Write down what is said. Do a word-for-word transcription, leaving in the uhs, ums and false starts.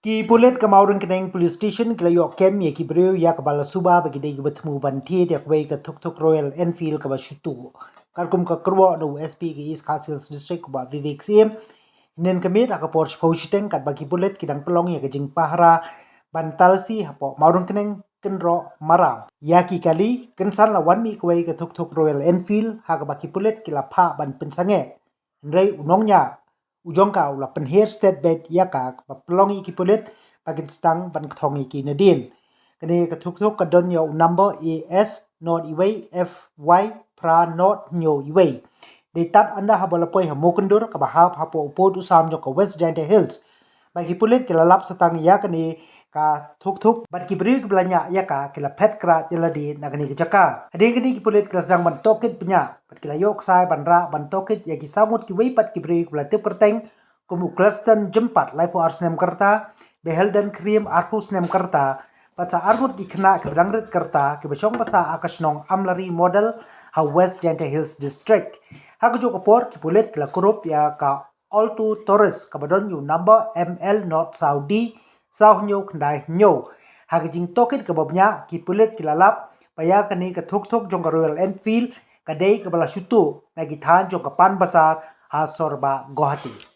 Ki pulit ka Mawryngkneng Police Station ki la ïoh kem ïa ki briew ïa kaba la suba ba ki dei kiba thmu ban thied ïa kawei ka thuk thuk Royal Enfield kaba shu tuh. Katkum ka kyrwoh na u S P ka East Khasi Hills District, u Bah Vivek Syiem, hynnin ka miet ha ka por shiphew shiteng katba ki pulit ki dang pynlong ïa ka jingpahara ban talsi hapoh Mawryngkneng, Kynroh, Maram. Ïa ki kali, kynsan la wan mih kawei ka thuk thuk Royal Enfield ha kaba ki pulit ki la phah ban pynsangeh. Hynrei u nongñiah u jong ka u la pynhiar stet beit ïa ka, kaba pynlong ïa ki pulit ba kin sdang ban kthong ïa ki nadien. Kane ka thuk thuk ka don ïa u number A S not iwei F Y phra not hynñiew iwei. Dei tad ynda haba la poi ha Mowkyndur kaba hap hapoh u pud u sam jong ka West Jaintia Hills ba ki pulit ki la lap satang ïa kane ka thuk thuk, bad ki briew kiba la ñiah ïa ka ki la phet krad ïa lade na kane ka jaka. Hadien kane ki pulit ki la sdang ban tohkit bniah bad ki la ïoh ksai ban rah ban tohkit ïa ki saw ngut kiwei pat ki briew kiba la tip kyrteng kum u Cleston Jympat, laiphew ar snem ka rta, Beheldan Kyriem, arphew snem ka rta, bad sa ar ngut ki khynnah kiba dang rit ka rta kiba shong basa ha ka shnong Amlari Model ha West Jaintia Hills District. Ha kajuh ka por ki pulit ki la kurup ïa ka Alto Taurus kaba don ïa u number M L not saw D saw hynñiew khyndai hynñiew. Ha ka jingtohkit kaba bniah ki pulit ki la lap ba ïa kane ka thuk thuk jong ka Royal Enfield ka dei kaba la shu tuh na ki thaiñ jong ka Pan Bazar ha Sorbah, Guwahati.